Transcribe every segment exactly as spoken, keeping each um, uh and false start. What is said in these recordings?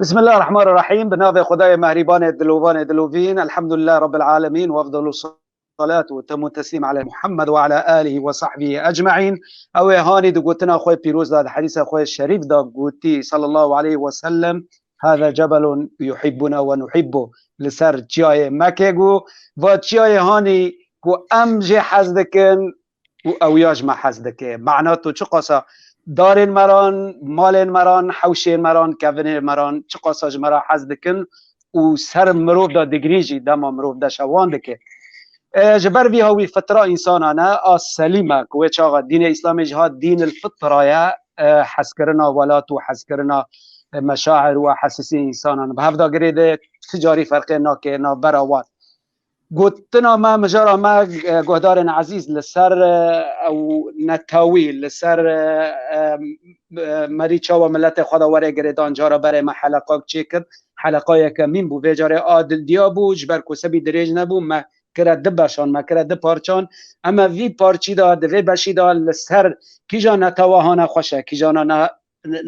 Bismillahirrahmanirrahîm. Bi navê Xwedayê Mehrîbanê, Dilovanê Dilovîn. Elhamdulillah Rabbil Alemin. Ve efdalu salatu ve temu teslim ala Muhammed ve ala alihi ve sahbihi ecmaîn. Ew ê hanî di gotina xwe pîroz de, di hedîsa xwe şerîf de gotî, sallallahu aleyhi ve sellem, "Hâze cebelun yuhibbuna ve nuhibbu." Li ser çiyayê Mekê got, va çiyayê hanî ku em jê hez dikin, û ew ya ji me hez dike. Mana tu çiqasa darên me ran, malên me ran, hewşên me ran, kevinên me ran, çiqasa ji me ra hez dikin û ser mirov de digrî jî dema mirov deşa wan dike. E, ji ber vî hawî fitra însanan e, a selîm e ku wê çaxa dînê Îslamê jî hat dîn il fitra ye, e, hezkirina welat û hezkirina, e, meşair û hesasiyê însanan. Bi hev de girê de ti carî ferqê nake navbera wan. Gotina me, mijara me, e, guhdarên ezîz, li ser, e, ew netewî, li ser, e, e, e, merî çawa miletê xwe de were girêdan, cara berê me heleqak çêkir, heleqa yekemîn bû. Vê carê a dildiya bû, ji ber ku sebî dirêj nebû, me kire du beşan, me kire du parçan. Em e vî parçî de, di vê beşî de li ser kîja netewa hane xweş e, kîjana ne, n-,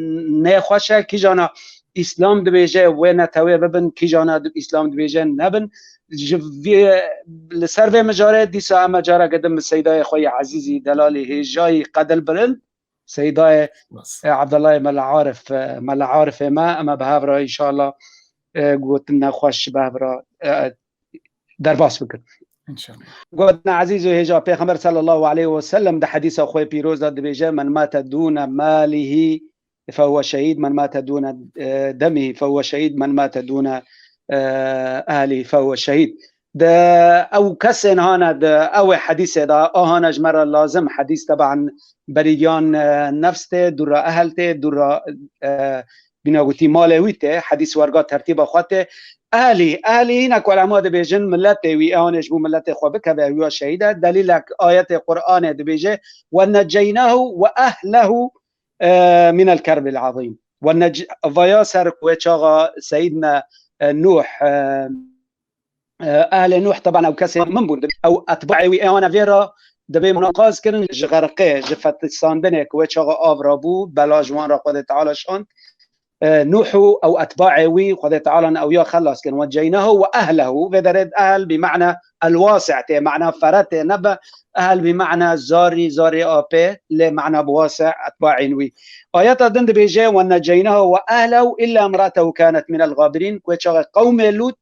nêxweş e, kîjana Îslam dibêje wê netewê bibin, kîjana di-, Îslam dibêje nebin. Ji vê, li ser vê mijarê dîsa em e careke din bi Seydayê xwe yê ezîzî, delalî hêjayî qedil bilind, Seydayê, Bas. e, Abdullahê Mela Arif, e, Mela Arifê me, em e bi hev re înşallah, e, gotin nexweş bi hev re, e, derbas bikin. İnşallah. Gotin ezîz û hêja Pêxember sallallahu aleyhi ve sellem di hedîsa xwe pîroz de dibêje, "Men mate dûne malihî fehuve şehîd, men mate dûne, e, demihî fehuve şehîd, men mate dûne, e, ehlihî fehuve şehîd." De ew kesên hane de ew ê hedîsê de, a hane ji me re lazim hedîs teban berî giyan, e, nefs tê, dûra ehl tê, dûra, e, bîna gotî malê wî tê, hedîs werga tertîba xwe tê. Ehlî, ehlî hîna ku elema dibêjin, miletê wî, ewanê ji bo miletê xwe bikeve, ew ya şehîd e. Delîlek ayetê Qur'anê dibêje, "Ve neceynahu ve ehlehu, e, minel kerbil azîm." Ve nec-, vaya ser ku wê çaxa Seyîdna, e, Nuh, e, e, ehlê Nuh teban ew kesên min bûn. Ew etbaê wî ê hane vê re dibê min qaz kirin ji xerqê, ji fetisandinê ku wê çaxa av rabû, bela ji wan re Xwedê Teala şand. E, Nuh û ew etbaê wî Xwedê Teala ew ya xelas kirin. Ve ceynahu ve ehlehu, vê derê ehl bi ma'na el-wasi' tê, ma'na fere tê, nebe ehl bi ma'na zarî, zarê apê, lê ma'na bi wasi' etbaên wî. Ayeta din dibêje, "Ve neceynahu ve ehlehu illa imra'tehu kanet minel gabirîn", ku çaxê qewmê Lût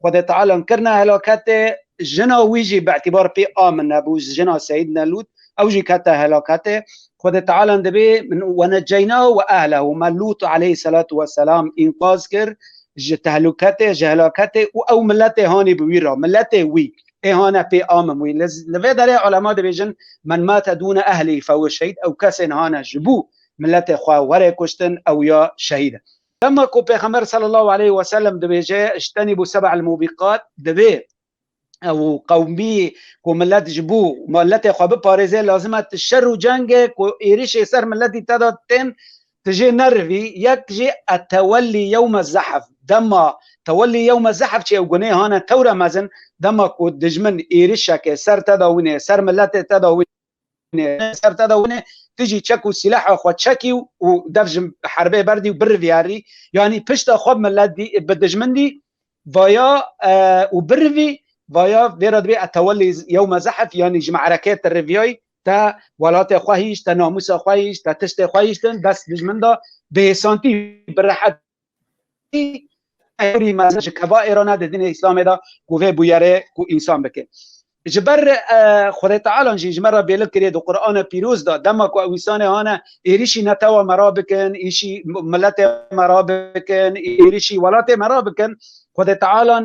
Xwedê Teala kirine helaketê, jina wî jî bi îtibar pê a min nebû, jina Seyîdne Lût, ew jî kete helaketê. Xwedê Teala dibê, "Ve neceynahu ve ehlehu", me Lût aleyhisselatu vesselam înqaz kir ji tehluketê, ji helaketê û ew miletê hanî bi wî re, miletê wî ê hane pê a min wî. Li, li vê derê ulema dibêjin, "Men mate dûne ehlî fehuve şehîd", ew kesên hane ji bo miletê xwe were kuştin, ew ya şehîd e. Dema ku Pêxember sallallahu aleyhi ve sellem dibêje, "Îctenîbû seb'el mûbîqat", divê ew qewmî ku milet ji bo miletê xwe biparêze, lazim e tu şer û cengê ku êrişê ser miletî te de tên, tu jê nerivî, yek jî etewellî yewme zehf. Dema tewellî yewme zehf çi ew gunê hane tewre mezin, dema ku dijmin êrişeke ser te de winê, ser miletê te de winê, ser te de winê, tu jî çek û sîleha xwe çekî û, û dev ji herbê berdî û biriviyarî. Yanî pişta xwe bi milet dî, bi dijmin dî, vaya, e, û birivî, vaya vê re dibê etewellî yewme zehf, yanî ji me'rekê tu riviyayî, te welatê xwe hîşt, te namûsa xwe hîşt, te tiştê xwe hîştin, dest dijmin da bi hêsantî, bi rehetî. Ew rî mezin ji keva êrana di dinê Îslamê de ku vê bûyerê ku însan bike. Ji ber, e, Xwedê Teala jî ji me re bêlik kiriye di Qur'ana Pîroz de, dema ku ew însanê hane êrişî netewa me re bikin, îşî miletê me re bikin, êrişî welatê me re bikin, Xwedê Teala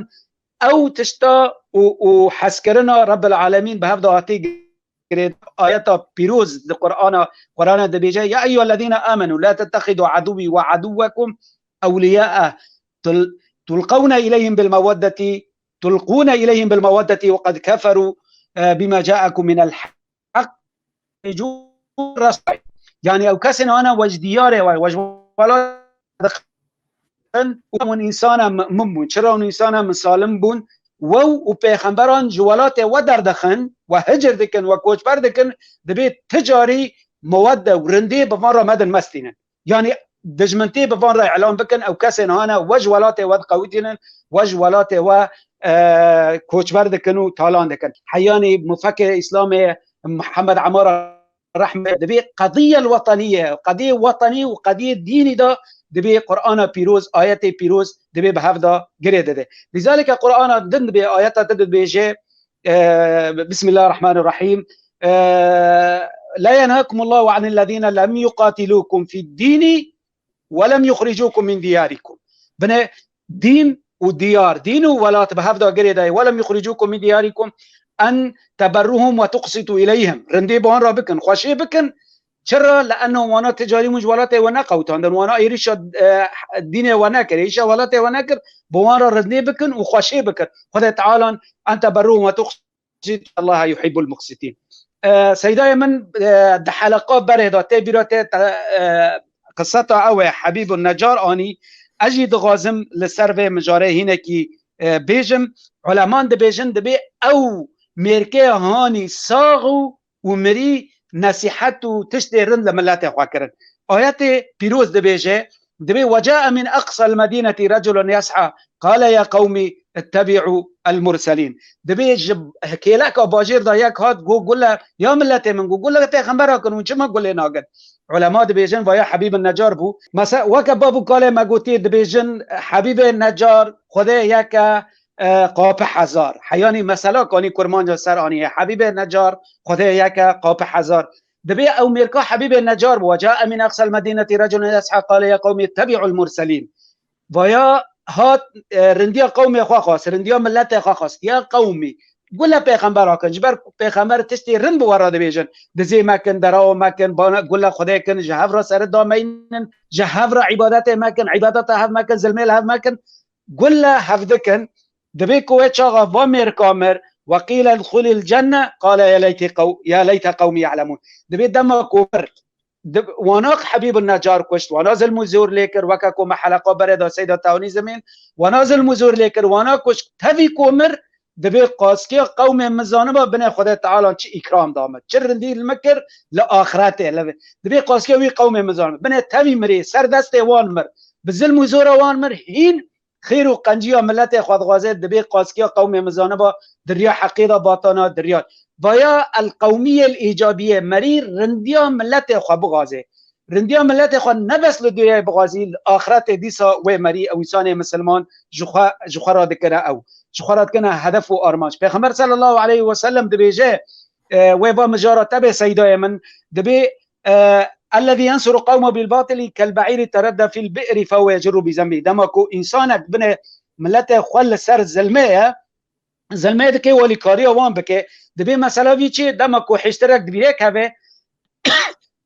ew tişta û, û hezkirina Rebbil Alemîn bi hev de hatî girêd. Ayeta pîroz di Qur'ana, Qur'ana dibêje, "Ya eyyuhellezîne amenu la tettexidu aduwî ve aduwwekum ewliyâe tul-, tulqûne ileyhim bil meweddetî, tulqûne ileyhim bil meweddetî ve qed keferû, e, bima ca'ekum minel hak." Yanî ew kesên hane we ji diyarê we, we ji welat dixin û hûn însana mu'min bûn. Çira hûn însana misalim bûn? Wew û pêxemberan ji welatê we derdixin, we hicir dikin, we koçber dikin, dibê ti carî mewedde û rindê bi van re medin mestînin. Yanî dijmintî bi van re îlan bikin, ew kesên hane we ji welatê we diqewitînin, we ji welatê we, e, koçber dikin û talan dikin. Heyanî mufekir Îslamê Muhammed Amara Rehme dibê qediye weteniye, qediyê wetenî û qediyê dînî de dibê Qur'ana pîroz, ayetê pîroz dibê bi hev de girê dide. Lizalike Qur'ana din dibê, ayeta din dibêje, e, Bismillahirrahmanirrahim. E, La yenhakumullahu anillezine lem yuqatilukum fid dini ve lem yuxricukum min diyarikum. Bine dîn û diyar, dîn û welat bi hev de girê dayê. Ve lem yuxricukum min diyarikum en teberruhum ve tuqsitu ileyhim. Rindî bi wan re bikin, xweşê bikin. Çira? Le'enno wana ti carî min ji welatê we neqewtandin, wana êrîşa, e, dînê we nekir, êrîşa welatê we nekir, bi wan re rindî bikin û xweşê bikin. Xwedê Tealan en teberruhum ve tuqsitu Allaha yuhibbul muqsitîn. E, Seydayê min, e, di heleqa berê de tê bîra te, te, e, qiseta ew e, Hebîbun Necar anî. Ez jî dixwazim li ser vê mijarê hînekî, e, bêjim. Uleman dibêjin, dibê ew mêrkê hanî sax û, û mirî nesîhet û tiştê rind li miletê xwe kirin. Ayetê pîroz dibêje, dibê, "Ve cae min aqsal medînetî reculun yes'a, qale ya qewmî ittebî'u el murselîn." Dibê ji kêleka bajêr de yek hat, got, "Gule, ya miletê min," got, "gule pêxembera kin, hûn çima gulê nakin?" Ulema dibêjin, vaya Hebîbin Necar bû. Mese-, weke bab û kalê me gotî, dibêjin, Hebîbê Necar, Xwedê yek e, e, qapi hezar. Heyanî mesela kanî kurmanca ser aniye. Hebîbê Necar, Xwedê yek e, qapi hezar. Dibê ew mêrka Hebîbê Necar bû. Ve cae min aqsal medînetî reculun yes'a qale ya qewmî ittebî'ul murselîn. Vaya hat, e, rindiya qewmê xwe xwest, rindiya miletê xwe xwest. Ya qewmî, gule pêxember hakin, ji ber pêxember tiştê rind bi we re dibêjin. Dizê mekin, derawa mekin, bana gule Xwedê kin, ji hev re seri dameynin, ji hev re îbadetê mekin, îbadeta hev mekin, zilmê li hev mekin. Gule hev dikin, dibê ku wê çaxa va mêrka mir, "Ve qîle dxulîl cenne, qale ya leyte qew-, ya leyte qewmî ya'lemûn." Dibê dema ku mir, dib-, wana Hebîbun Necar kuşt, wana zilm û zor lê kir, weke ku me heleqa berê de Seyda Tewnî Zemîn, wana zilm û zor lê kir, wana kuşt, tevî ku mir, dibê qaskiya qewmê min zaniba binê Xwedê Teala çi îkram da min, çi rindî li min kir li axretê, li, dibê qaskiya wî qewmê min zaniba. Binê tevî mirê, ser destê wan mir, bi zilm û zora wan mir, hîn xêr û qenciya miletê xwe dixwaze, dibê qaskiya qewmê min zaniba, di riya heqê de batana, di riya. Vaya el qewmiyê el îcabiyê, merî rindiya miletê xwe bixwaze. Rindiya miletê xwe ne bes li duyayê bixwazî, li axretê dîsa wê merî ew însanê misilman ji xwe, ji xwe re dikire ew. Ji xwe re dikine hedef û armanc. Pêxember sallallahu aleyhi ve sellem dibêje, e, wê va mijara te bê Seydayê min, dibê, e, "Ellezî yensuru qewme bil batili kel be'îrî teredde fîl bi'rî fehuve yecirru bi zenbî." Dema ku însanek binê miletê xwe li ser zilmê ye, zilmê dike, welîkariya wan bike. Dibê mesela vî çi? Dema ku hêştirek di bîrê keve,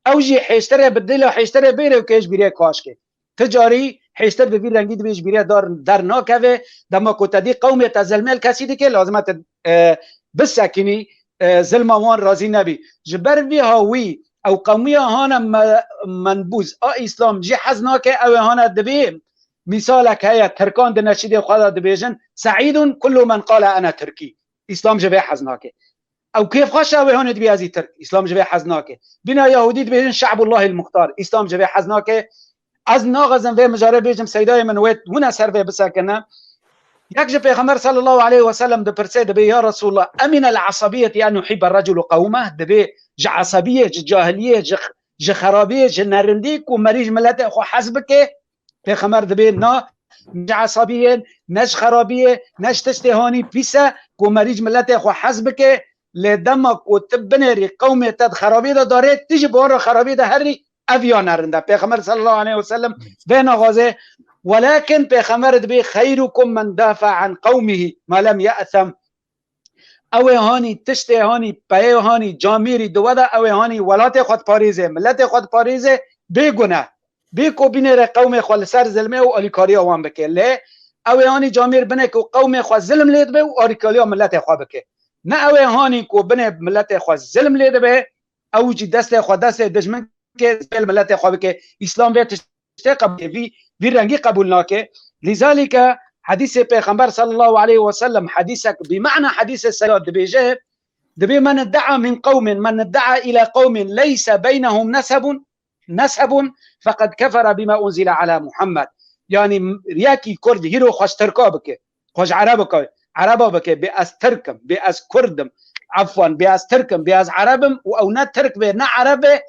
ew jî hêştirê bi dila hêştirê bêre û kê ji bîrê kaş ke. Ti carî hêştir bi vî rengî dibê ji bîrê dar, dernakeve. Dema ku te dî qewmê te zilmê li kesî dike, lazim e te, e, bisekinî, e, zilma wan razî nebî. Ji ber vî hawî ew qewmiya hane me-, menbûz a Îslam jî hez nake, ew ê hane dibê. Mîsalek heye, Tirkan di neşîdê xwe de dibêjin, "Seîdun kullu men qale ene Tirkî." Îslam ji vê hez nake. Ew kêfxweş e, wê hanê dibî ez î Tirk. Îslam ji vê hez nake. Bîna Yahûdî dibêjin, "Şe'bullahil Muxtar." Îslam ji vê hez nake. Ez naxezim vê mijarê bêjim, Seydayê min wê hûne ser vê bisekine. Yek ji Pêxember sallallahu aleyhi ve sellem dipirse, dibê, "Ya Resulallah, eminel asabiyeti en yuhibbe reculu qewmeh?" Dibê ji esabiyê, ji cahiliyê, ji, ji xerabiyê, ji nerindî ku merî ji miletê xwe hez bike, Pêxember dibê na, ne ji esabiyê, ne ji xerabiyê, ne ji tiştê hanî pîs e ku merî ji miletê xwe hez bike, lê dema ku tu binêrî qewmê te di xerabiyê de darê, tu jî bi wan re xerabiyê de herî, ev ya nerind e. Pêxember sallallahu aleyhi ve sellem vê naxwaze, welakin Pêxember dibê, "Xeyrukum men dafa an qewmihi ma lem ye'sem." Ew ê hanî tiştê hanî peyê hanî camêrî di we de, ew ê hanî welatê xwe diparêze, miletê xwe diparêze, bê gune. Bê ku binêre qewmê xwe li ser zilmê û alîkariya wan bike. Lê ew ê hanî camêr bine ku qewmê xwe zilm lê dibe û alîkariya miletê xwe bike. Ne ew ê hanî ku binê miletê xwe zilm lê dibe, ew jî destê xwe destê dijmin ke, zilmê miletê xwe bike. Îslam vê tişt tiştê qebûl, vî, vî rengî qebûl nake. Lîzalîke hedîsê Pêxember sallallahu aleyhi ve sellem, hedîsek bi ma'na hedîsê Seyda dibêje, dibê, "Men idda'a min qewmin, men idda'a ila qewmin leyse beynehum nesebun, نسب فقد كفر بما أنزل على محمد. Yani yekî Kurd hîro xwe ji Tirka bike, xwe ji Ereba bike, Ereba bike, bê ez Tirk im, bê ez Kurd im, efwan, bê ez Tirk im, bê ez Ereb im û ew ne Tirk be, ne Ereb be,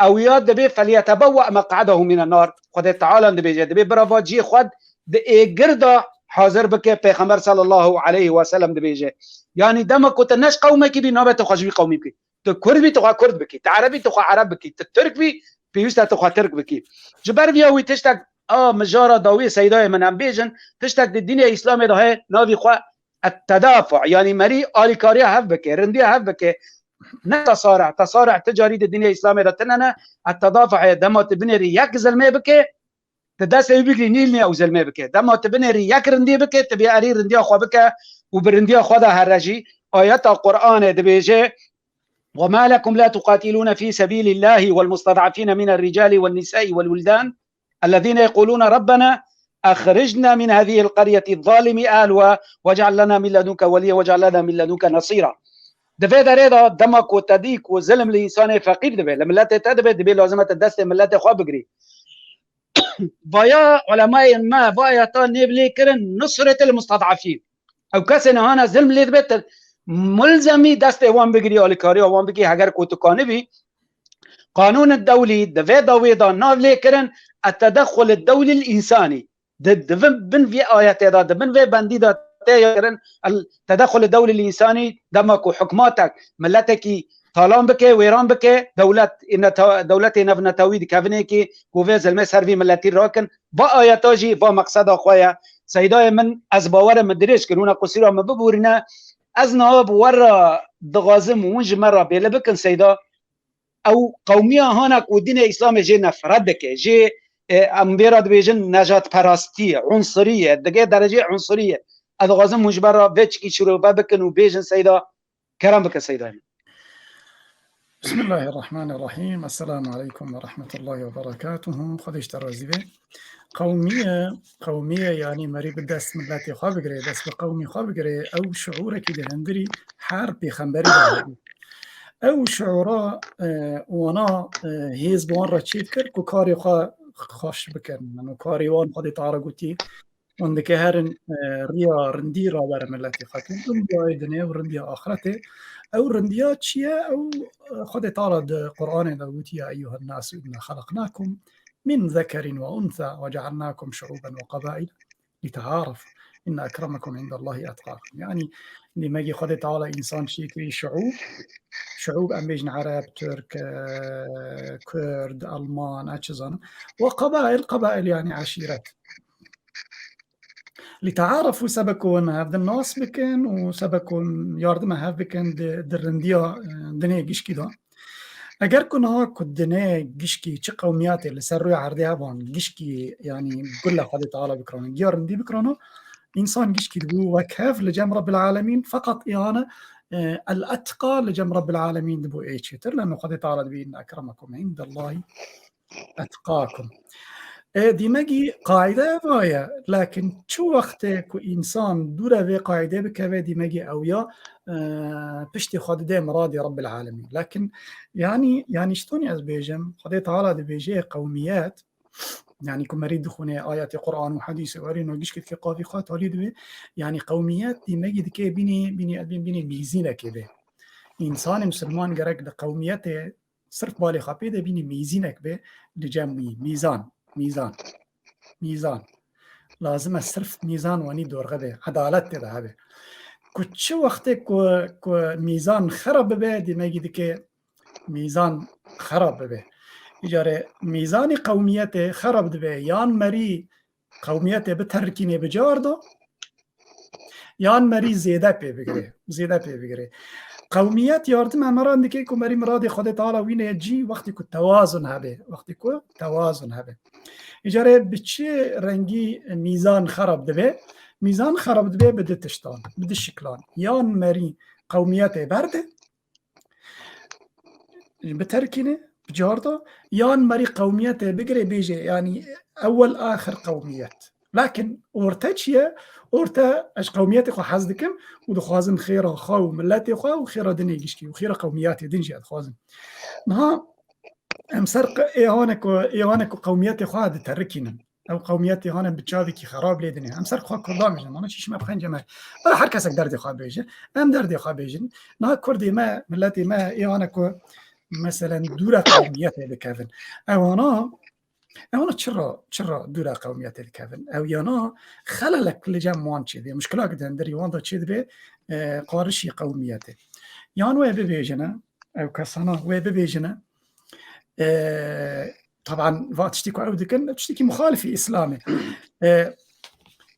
ew ya dibê فليتبوأ مقعده من النار. Xwedê Teala dibêje, dibê bira va cihê xwe di êgir de hazir bike, Pêxember sallallahu aleyhi ve sellem dibêje. Yani dema ku te ne ji qewmekî bî, nabe tu xwe ji wî qewmî bikî. Tu Kurd bî, tu xwe Kurd bikî. Tu Ereb bî, tu xwe Ereb bikî. Tu Tirk bî, pêwîst e tu xwe Tirk bikî. Ji ber viya wî tiştek a mijara dawiyê Seydayê min em bêjin, tiştek di dînê Îslamê de heye, navî xwe التدافع، yani merî alîkariya hev bike, rindiya hev bike. Ne tesara, tesara ti carî di dînê Îslamê de tune ne, التدافع heye, dema tu binêrî yek zilmê bike, tu destê wî bigirî, nîl niye ew zilmê bike. Dema tu binêrî yek rindî bike, tu bê erî rindiya xwe bike û bi rindiya xwe de here jî. Ayeta Qur'anê dibêje, وما لكم لا تقاتلون في سبيل الله والمستضعفين من الرجال والنساء والولدان الذين يقولون ربنا أخرجنا من هذه القرية الظالم أهلها واجعل لنا من لدنك وليا واجعل لنا من لدنك نصيرا. Di vê derê de dema ku te dî ku zilm li însanê feqîr dibe, li miletê te dibe, dibê lazim e te destê miletê xwe bigirî. Vaya ulemayên me, vaya ta nêv lê kirin nusretil mustadafîn. Ew kesên hane zilm lê dibe, te mulzemî destê wan bigirî, alîkariya wan bikî, heger ku tu kanibî. Qanûn dewlî di vê dawê de nav lê kirin, التدخل الدولي الإنساني. Di, di vin, bin vê ayetê de, di bin vê bendî de tê kirin, el-, تدخل الدولي الإنساني, dema ku hikmatek, miletekî talan bike, wêran bike, dewlet, neta-, dewletê navnetewî dikevin êkê, ku vê zilmê ser vî miletî rakin, va ayeta jî, va meqseda xwe ye. Seydayê min, ez bawer im min dirêj kir, hûna qusîra min bibûrîne, ez niha bi we re dixwazim hûn ji me re bêli bikin, Seyda. Ew qewmiya hana ku dînê Îslamê jê nefret dike, jê, e, em vê re dibêjin nejatperastî ye, unsirî ye, digê dereceyê unsirî ye. Ez dixwazim hûn ji ber re vê çikî şirove bikin û bêjin Seyda, kerem bike Seyda min. Bismillahirrahmanirrahim. Esselamu aleykum ve rahmetullahi ve berekatuhu. Xwedê ji te razî be. Qewmiye, qewmiye yanî merî bi dest miletê xwe bigire, dest bi qewmî xwe bigire, ew şiûrekî di hundirî her pêxemberî de hebû. Ew şiûra, e, wana, e, hêz bi wan re çêdikir ku karê xwe xweş bikin. Yanî karê wan Xwedê Teala gotî, hûn dike herin, e, riya rindî raber miletê xwe kin. Rindiya dinê û rindiya axretê. Ew rindiya çi ye? Ew, e, Xwedê Teala di Qur'anê de gotî, يا أيها الناس إنا خلقناكم من ذكر وأنثى وجعلناكم شعوبا وقبائل لتعارفوا إن أكرمكم عند الله أتقاكم. Yanî, demekî Xwedê Teala însan çêkirî şiûb, şiûb em bêjin Ereb, Tirk, e, Kurd, Alman, ez çi zanim. Ve qabail, qabail yanî eşîret. لتعارفوا, sebe ku hûn hevdin nas bikin û sebe ku hûn yardima hev bikin di, di rindiya, e, dinê gişkî de. Eger ku niha ku dinê gişkî çi qewmiyatê li ser rûyê erdê heban, gişkî, yanî, gule Xwedê Teala bikirana, giya rindî bikirana, însan gişkî dibû wek hev li cem Rabbil Alemîn, feqet îhane, e, el-etqa li cem Rabbil Alemîn dibû ê çêtir, leno Xwedê Teala dibî, إن أكرمكم عند الله أتقاكم. E, dîmegî qaîde eva ye, lakin çi wextê ku însan dûre vê qaîdê bikeve, dîmegî ew ya, e, piştî xwe dide miradê Rabbil Alemîn. Lakin, yanî, yanî ji tonî ez bêjim, Xwedê Teala dibêje qewmiyet, yanî ku merî dixwîne ayetê Qur'an û hedîsê werî no gişkî dike qavî xwe talî dibê, yanî qewmiyet dîmegî dike bînî, bînî, bînî, bînî mîzînekê bê. Însanê misilman gerek li qewmiyetê sirf balê xwe pê de bînî mîzînek bê li cem wî. Mîzan, mîzan, mîzan. Lazim e sirf mîzan wanî dorxe be, edalet tê de hebe. Ku çi wextê ku, ku mîzan xerab bibe, dîmegî dike mîzan xerab bibe. Îcarê mîzanî qewmiyetê xerab dibe, yan merî qewmiyetê biterkînê bi car de, yan merî zêde pê bigire, zêde pê bigire. Qewmiyet yardim emeran dike ku merî miradê Xwedê Teala wîne cî wextî ku tewazun hebe, wextî ku tewazun hebe. Îcarê bi çi rengî mîzan xerab dibe? Mîzan xerab dibe bi du tiştan, bi du şiklan. Yan merî qewmiyetê berde, biterkîne, bi car de, yan merî qewmiyetê bigire bêje, yanî ewel axir qewmiyet. Lakin orte çi ye? Orte ez qewmiyetê xwe hez dikim û dixwazim xêra xwe û miletê xwe û xêra dinê gişkî û xêra qewmiyetê din jî ez dixwazim. Niha Em ser qe-, ê hane ku, ê hane ku qewmiyetê xwe diterikînin. Ew qewmiyetê hane bi çavekî xerab lê dinê. Em ser xwe Kurdan bêjin. Mana çi şime bixên cem. Bela her kesek derdê xwe bêje. Em derdê xwe bêjin. Niha Kurdê me, miletê me ê hane ku meselen dûra qewmiyetê dikevin. Ewana, ewana çira, çira dûra qewmiyetê dikevin. Ew yana xelelek li cem wan çêdibe. Muşkilak di hundirî wan de çêdibe, e, qarişî qewmiyetê. Yan wê bibêjine, ew kesana wê bibêjine, e, taban va tiştî ku ew dikin, tiştekî muxalifî Îslamê. E,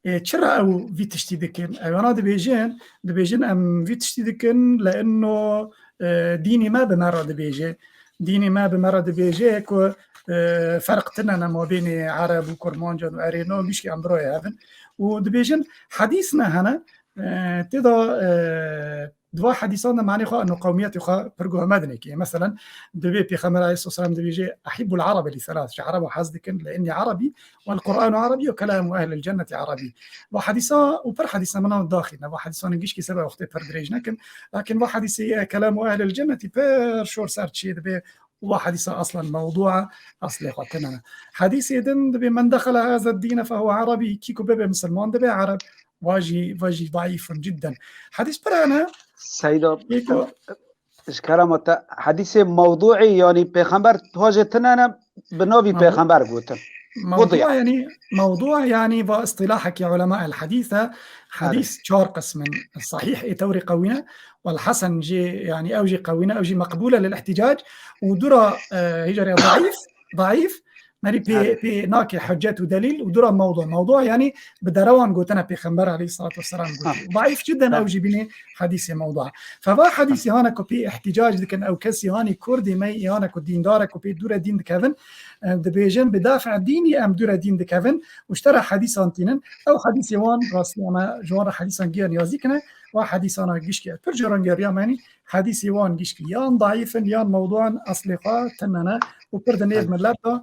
e, çira ew vî tiştî dikin? Ewana dibêjin, dibêjin em vî tiştî dikin, le inno, e, dînî me bi me re dibêje. Dînî me bi me re dibêje ku, e, ferq tine ne mabênê Ereb û Kurmancan û erêno gişkî em birayê hev in. Û dibêjin hedîs ne hene, e, tê de, e, di va hedîsan de manê xwe eno qewmiyetê xwe pir guh me dinê kê. Meselen, divê Pêxember aleyhisselam dibêje, "Ehibbul Arabe li thelath", ji Erebo hez dikin, "Li inni Arabi, wal Qur'anu Arabi, ve kelamu ehlil cenneti Arabi." Va hedîsa û pir hedîsa min nav daxîne. Va hedîsanê gişkî seba wextê pir dirêj nekin. Lakin va hedîsê, e, kelamu ehlil cenneti pir şor ser çê dibe. Û va hedîsa aslan mewdû e, aslê xwe tine ne. Hedîsê din dibê, "Men dexele haza dîne fehuve Arabi", kî ku bebe misilman dibe Ereb. Va jî, va jî daîfun cidden. Hedîs pir hene. Seyda, Ê ku ji kerema te, hedîsê mewdûî, yanî pêxember tu jê tine ne, bi navî Mewdû- pêxember gotin. Mewdû Wudî. yanî, mewdû yanî va istilahekî ulema el hedîs e. Hedîs çar qism in. Sahîh ê tewrî qewî ne. Wal hesen jî, yanî ew jî qewî ne, ew jî meqbûl e lil ihticac. Û dura, e, hîcarê daîf, daîf, merî pê, Erê. pê nake hicet û delîl û dura mewdû. Mewdû yanî bi derewan gotine Pêxember aleyhissalatu vesselam gotiye. Ha. Daîf cidden Ha. ew jî bînê hedîsê mewdû. Feva hedîsê hane ku pê ihticac dikin, ew kesî hanî Kurdê me, hane ku dîndar e ku pê dûre dîn dikevin, e, dibêjin bi dafê dînî em dûre dîn dikevin û ji te re hedîsan tînin. Ew hedîsê wan rastî me ji wan re hedîsan giya niyazî kine, wa hedîsana gişkî. Pir caran geriya me nî hedîsê wan gişkî yan daîf in, yan mewdû in, eslê xwe tine ne û pir di nêv Belê. millet de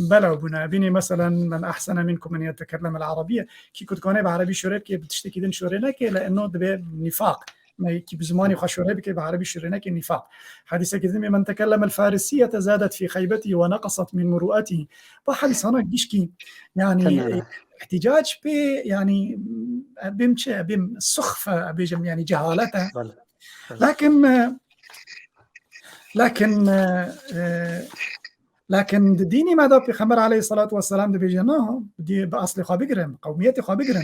belav bûne. Bînî meselen, "Men ahsene minkum en yetekelleme el-Arabiyye." Kî ku dikane bi erebî şore bike, bi tiştekî din şore neke, le eno dibe nîfaq. Me kî bi zimanî xwe şore bike, bi erebî şore neke, nîfaq. Hedîsekî din, "Men tekelleme el-Farisiyete zadet fî heybetî ve neqasat min muru'etî." Bu hedîsana gişkî, yanî, Tine ne. e, ihticac pê, yanî, e, bêm çi, bêm suxf e, bêjim, yanî cehalet e. Belê. Belê. Lakin, e, lakin, e, e, lakin di dînî me de Pêxember aleyhissalatu vesselam dibêje, "Na, di, bi aslê xwe bigirin, qewmiyetê xwe bigirin."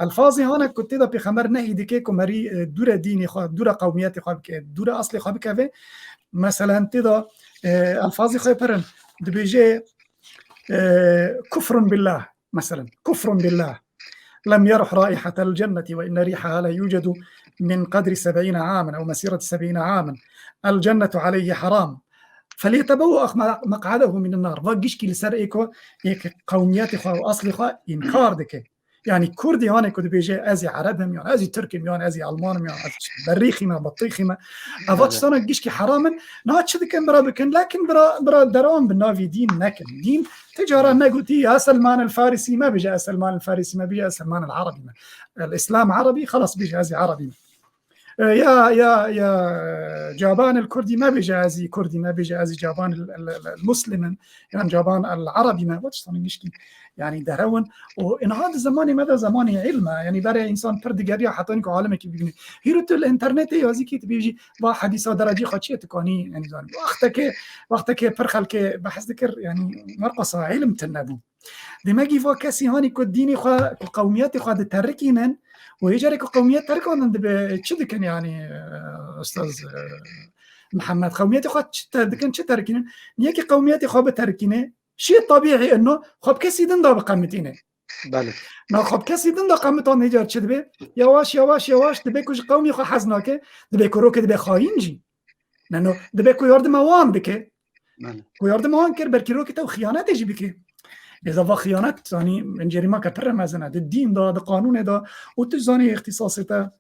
Elfazê hane ku tê de Pêxember nehî dike ku merî, e, dûre dînê xwe, dûre qewmiyetê xwe bike, dûre aslê xwe bikeve. Meselen tê de, e, elfazê xwe pir in. Dibêje, e, "Kufrun billah." Meselen, "Kufrun billah. Lem yeruh raihatel cenneti ve inne rihaha le yucedu min qedri seb'îne amen ew mesîreti seb'îne amen. El cennetu aleyhi haram. Felyetebewwe meq'adehu minen nar." Va gişkî li ser ê ku, ê ku qewmiyetê xwe û aslê xwe înkar dike. Yanî Kurdî hanê ku dibêje, "Ez ê Ereb im, yan ez ê Tirk im, yan ez ê Alman im, yan ez berîxî me, betîxî me." Eva Evet. tiştana gişkî heram in. Niha çi dikin bira bikin? Lakin bira, bira derewan bi navî dîn nekin. Dîn ti cara Evet. negotî, "Ya Selman el Farisî me bêje, ez Selman el Farisî me bêje, ez Selman el Arabî me. El Îslam Arabî, xelas bêje, ez ê Arabî me." E, ya, ya, ya Caban el Kurdî me bêje, ez ê Kurdî me bêje, ez ê Caban el, el, el, el Muslim im. Yan Caban el Arabî me, wet ştanên gişkî. Yanî derewin. Û inha di zemanê me de zemanê îlm e. Yanî berê însan pir digeriya heta ku alimekî bibîne. Hîro tu li înternetê yazîkî dibêjî, va hedîsa derecî xwe çi ye tu kanî, yanî zanî. Wextekê, wextekê pir xelkê behs dikir, yanî merqasa îlm tune bû. Demekî va kesî hanî ku dînê xwe, ku qewmiyetê xwe diterikînin û hê carê ku qewmiyet terikandin dibe çi dikin, yanî, e, Ustaz, e, Mihemed, qewmiyetê xwe çi te-, dikin, çi terikînin? Niye ki qewmiyetê xwe biterikîne, şî tebîî ino xwe bi kesî din de biqemitîne. Belê. Na xwe bi kesî din de qemitan hê car çi dibe? Yawaş, yawaş, yawaş dibe ku ji qewmê xwe hez nake, dibe ku rokê dibe xayîn jî. Neno, dibe ku yardima wan dike. Belê. Ku yardima wan kir, belkî rokê te û xiyanetê jî bike. Êza va xiyanet, zanî, min cerîmake pir mezin e. Di dîn de, di qanûnê de, û tu zanî îxtîsasê te,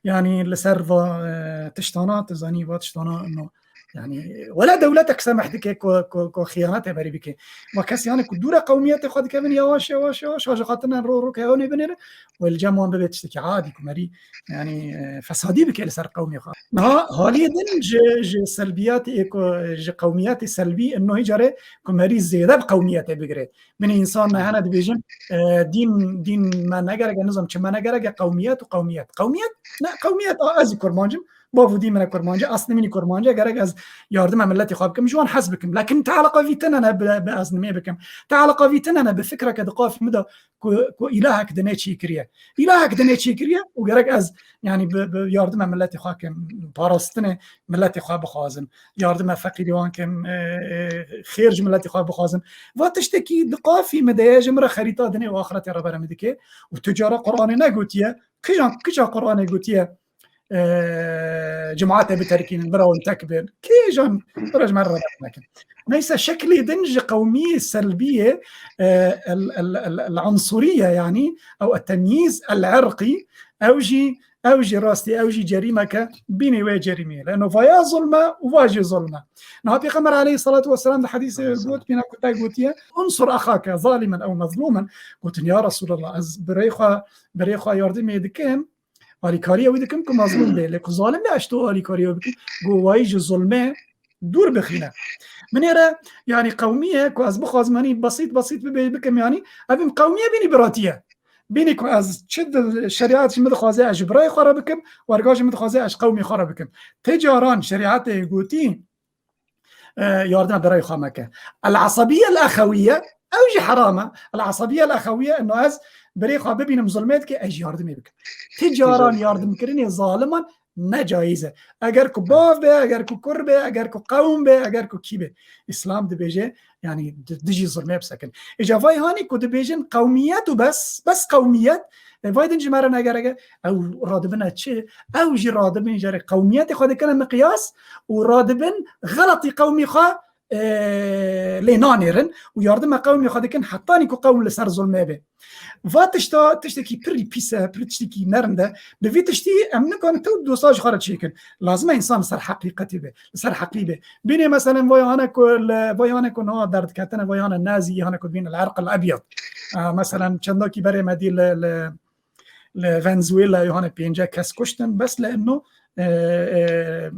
yanî li ser va, e, tiştana, tu zanî va tiştana, no, Yani, wela dewletek semeh dike ku, ku, ku xiyanetê berî bike. Ma kes yani ku dûre qewmiyetê xwe dikevin, yawaş, yawaş, yawaş, ji xatirine ro, ro ke ew nê binêre, û li cem wan bibe tiştekî adî ku merî, yani, e, fesadî bike li ser qewmê xwe. Niha haliyê din ji, ji selbiyatê ku, ji qewmiyetê selbî, ino hî carê ku merî zêde bi qewmiyetê bigire. Binê însan me hene dibêjin, e, dîn, dîn me negerek e, nizam çi me negerek e, qewmiyet û qewmiyet. Qewmiyet? Ne, qewmiyet, a, ez jî kurmanc im, bav û dî min e kurmanc e, aslê min jî kurmanc e, gerek ez yardima miletê xwe bikim, ji wan hez bikim. Lekin te eleqa vî tine ne bi, bi ez nimê bikim. Te eleqa vî tine ne bi fikreke di qafî min de ku, ku îlahek dinê çêkiriye. Îlahek dinê çêkiriye û gerek ez, yani, bi, bi yardima miletê xwe kim, parastinê miletê xwe bixwazim, yardima feqîrê wan kim, e, e, xêr ji miletê xwe bixwazim. Va tiştekî di qafî min de ye, ji min re xerîta dinê û axretê re berê min dike. Û tu cara Qur'anê negotiye, kîjan, kîja Qur'anê gotiye, e, cemaetê biterkînin, birawin tek bin. Kîjan, bira ji me re rebet nekin. Neyse, şeklê din ji qewmiyê selbiyê, e, el, el, el, el unsuriye, yani, ew el temyîz el irqî, ew jî, ew jî rastî, ew jî cerîmeke bînî wê cerîmê. Leno vaya zulme û va jî zulme. Niha Pêxember aleyhissalatu vesselam di hedîsê got, bîna ku te gotiye, "Unsur axake zalimen ew mezlumen." Gotin, "Ya Resulallah, ez birê xwe, birê xwe yardimê dikim, alîkariya wî dikim ku mezlûm bê. Lê ku zalim bê, ez to alîkariya wî bikim." Go, "Wayî ji zulmê dûr bixîne." Min ê re, yani, qewmiye ku ez bixwazim, hani, besît, besît bibe, bikim, yani, ev in qewmiye bînî biratiye. Bînî ku ez çi di şerîat ji min dixwaze ez ji birayê xwe re bikim, werga ji min dixwaze ez ji qewmê xwe re bikim. Ti caran şerîatê gotî, e, yardima birayê xwe meke. El asabiye el axewiye, ew jî heram e. El asabiye el axewiye, ino ez birê xwe bibînim zulmê dike, ez jî yardimê bikim. Ti caran yardimkirinê zaliman ne cayîz e. Eger ku bav be, eger ku kur be, eger ku qewm be, eger ku kî be. Îslam dibêje, yani, di-, dijî zulmê bisekin. Îca vay hanî ku dibêjin qewmiyet û bes, bes qewmiyet, e, vay din ji me re negerek e. Ew radibine çi? Ew jî radibin jere qewmiyetê xwe dikine miqyas û radibin xeletî qewmî xwe, e, lê nanêrin û yardima qewmî xwe dikin hetanî ku qewm li ser zulmê be. Va tişta, tiştekî pir pîs e, pir tiştekî nerm de. Bi vî tiştî em nikarin tew dosa ji xwe re çêkin. Lazim e însan li ser heqîqetê be, li ser heqî be. Bînê meselen vay hane ku li, vay hane ku niha derdiketine, vay hane nazî, hane ku dibîne el erq el ebyad. E, meselen çendakî berê me dî li, li, li Venezuela, yani, pênce kes kuştin, bes li ino, e, e,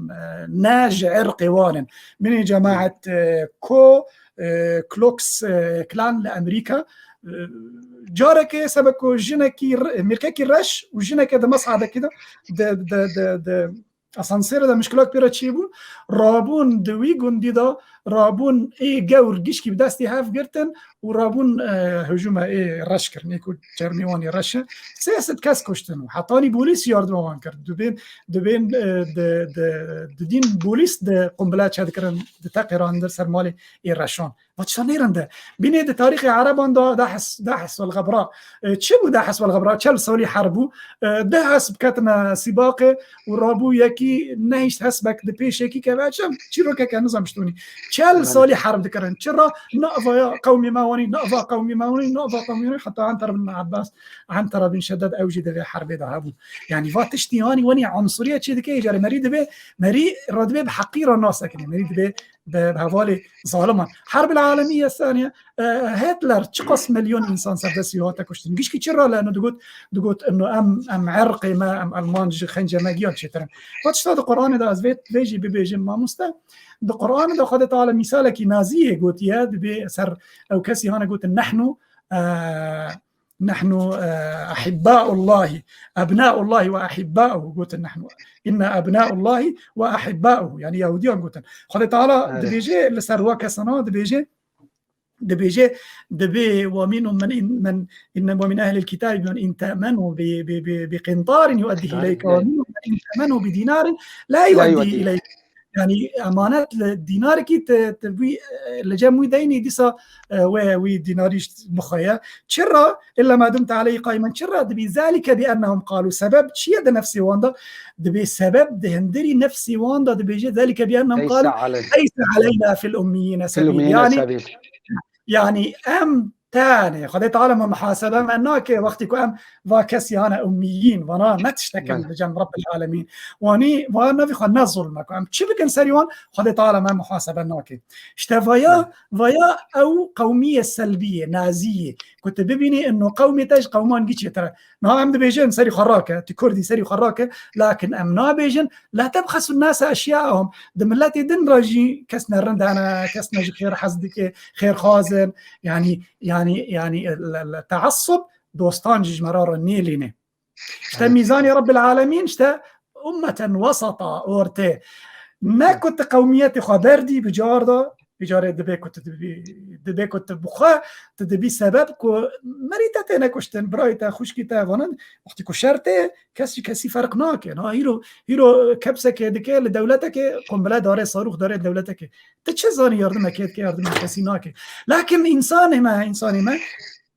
ne ji irqê wan in. Bînê cemaet, e, Ku, e, Klux, e, Klan li Amerîka, e, carekê sebe ku jinekî re-, mêrkekî reş û jinekê di mesadekî de, di, di, di, di asansêrê de mişkilak pê re çêbû, rabûn di wî gundî de, rabûn ê gewr gişkî bi destê hev girtin û rabûn, e, hujûme ê reş kirin, ê ku çermê wan ê reş e. Sê sed kes kuştin û hetanî polîs yardima wan kir. Dibên, dibên, e, di, di, didîn polîs di qumbile çedikirin, di teqê re andir ser malê ê reşan. Va tişta nêrin de. Bînê di tarîxê Ereban de Dahis, Dahis wel Xebra. E, çi bû Dahis wel Xebra? Çel salî herb bû. E, deh hesb ketine sîbaqê û rabû yekî nehişt hesbek di pêşekî keve. Çem çîrokeke nizam ji tonî. Çel salî herb dikirin. Çira? Nava ya qewmê me wanî, nava qewmê me wanî, nava qewmê me wanî. Heta Entara bin Abbas, Entara bin Şeddad ew jî di vê herbê de hebû. Yani va tiştî hanî wenî unsuriye çê dike, îcarê merî dibe, merî re dibe bi heqî re nasekinê. Merî dibe bi, bi hevalê zaliman. Herb el Alemiye Saniye, e, Hitler çiqas milyon însan serdestî hate kuştin. Gişkî çi rale eno digot, digot eno em, em erqê me, em Alman ji xence me giyan çêtir in. Va tişta di Qur'anê de ez vê, vê jî bibêjim mamoste. Di Qur'anê de Xwedê Teala mîsalekî naziyê gotiye, dibê ser ew kesî hane gotin nehnu, e, "Nehnu, e, ehibbaullahi, ebnaullahi ve ehibbauhu." Gotin, "Nehnu, inna ebnaullahi ve ehibbauhu." Yani Yahudiyan gotin. Xwedê Teala dibêje li ser wa kesana, dibêje, dibêje, dibê, "Ve minhum men in, men in, ve min ehlil kitabi men in te'menu bi, bi, bi, bi qintarin yu'eddihi ileyke, ve minhum men in te'menu bi dinarin la yu'eddi ileyke." Yani emanet li dînarekî te, te wî, e, li cem wî deynî dîsa, e, wê wî dînarî bixwe ye. Çira? Illa ma dumte aleyhi qaimen. Çira? Dibî zalike bi ennehum qalu. Sebeb çi ye di nefsê wan de? Dibê sebeb di hindirî nefsê wan de dibêje zalike bi ennehum qalu leyse aleyna fil ummiyine sebil. Yani, yani em Tenê Xwedê Teala me muhasebe me nake wextî ku em va kesî hane ummiyîn, vana ne tiştekin Belê. Li cem Rabbil Alemîn. Wanî, va nevî xwe ne zulme ku em çi bikin serî wan, Xwedê Teala me muhasebe nake. İşte vaya, Belê. Vaya ew qewmiyê selbiyê, naziyê, ku tu bibînî ino qewmê te ji qewman giçê te. Niha em dibêjin serî xwe rake, tu Kurdî serî xwe rake, lakin em nabêjin, "La tebxesu nase eşya'ahum." Di miletê din re jî kes ne rind hene, kes ne ji xêr hez dike, xêrxwaz in. Yanî, yanî, yanî, le, le, teassub dostan jî ji me re re nêlîne. İşte Evet. Mîzanê Rabbil Alemîn, işte ummeten wasata, ortê. Ne Evet. Ku tu qewmiyetê xwe berdî bi car de, bi carê dibe ku tu dibî, dibe ku tu bi xwe, tu dibî sebeb ku merî te têne kuştin, birayê te, xwişkî te, vanin, wextî ku şer tê, kes ji kesî ferq nake. Na, hîro, hîro kepsekê dike li dewletekê, kombile dare, sarûx dare dewletekê. Tu çi zanî yardim me kê dike, yardim me kesî nake. Lakin însanê me, însanê me,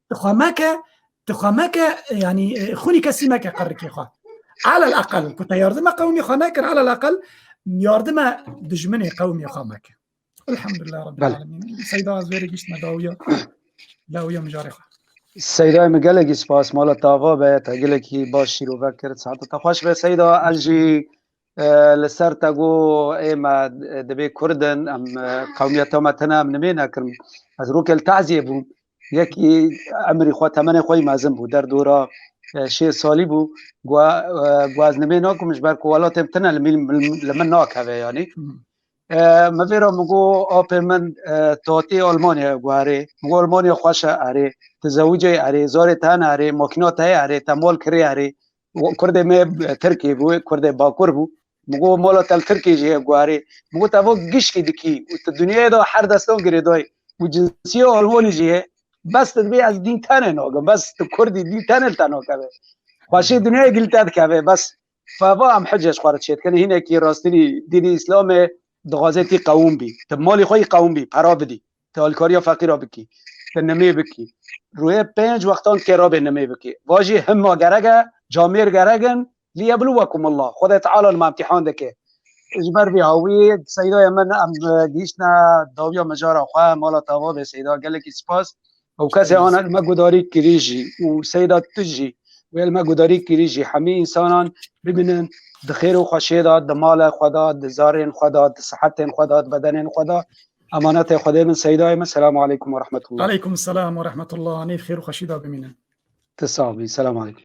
tu xwe meke, tu xwe meke, yanî, e, xwînî kesî meke qerrikê xwe. Alel aqel, ku te yardime qewmê xwe nekir, alel aqel yardime dijminê qewmê xwe meke. Elhamdulillah Rabbil Belê. Alemin. Seyda, ez vêrê giştime dawiya, dawiya mijarê xwe. Seydayê min, gelekî spas, mala tava be, te gelekî baş şîrove kir, saeta te xweş be Seyda, ez jî, e, li ser te got, ê me, e, dibê Kurd in, em, e, qewmiyeta me tune, em nimê nekirin. Ez rokê li taziyê bûm, yekî emrî xwe, temenê xwe yî mezin bû, derdora, e, şêst salî bû, got, e, got ez nimê nakim ji ber ku welatê min tune li min, li min nakeve yanî. Hı. E, min vê re min got, apê min, e, tatî Almanya guherê. Min got, Almanya xweş e, erê. Tu zewicê, erê. Zarê te hene, erê. Makîna te ye, erê. Te mal kirê, erê. Kurdê me, e, Tirkî bû, Kurdê Bakur bû. Min got, mala te li Tirkiyê jî heye guherê. Min got, te va gişkî dikî. Û tu dinyayê de her destan girêdayî. Û cinsiya Almanî jî heye. Bes tu dibê ez dîn tenê nakim. Bes tu Kurdî dîn tenê li te nakeve. Xweşê dinyayê gil te dikeve. Bes Feva em hicê ji xwe re çêdikin. Hinekî rastînî dînî Îslamê dixwaze tî qewim bî. Tu malî xwe yî qewim bî, pera bidî. Tu alîkariya feqîra bikî. Tu nimê bikî. Rûyê pênc wextan kê rabê nimê bikî. Va jî hima gerek e, camêr gerek in, liyebluwekumullah. Xwedê Teala li me imtîhan dike. Ji ber vî hawî, Seydayê min, em, e, gihîştine dawiya mijara xwe, mala tava bê Seyda. Gelekî spas. Ew kesê ana li me gudarî kirî jî û Seyda tu jî wê li me gudarî kirî jî hemî însanan bimînin di xêr û xweşiyê de, di mala xwe de, di zarên xwe de, di sihetên xwe de, di bedenên xwe de. Emanetê Xwedê bin Seydayê min. Selamu aleykum ve rahmetullah. Aleykum selam ve rahmetullah. Nêv xêr û xweşî de bimînin. Tu sax bî. Selamu aleykum.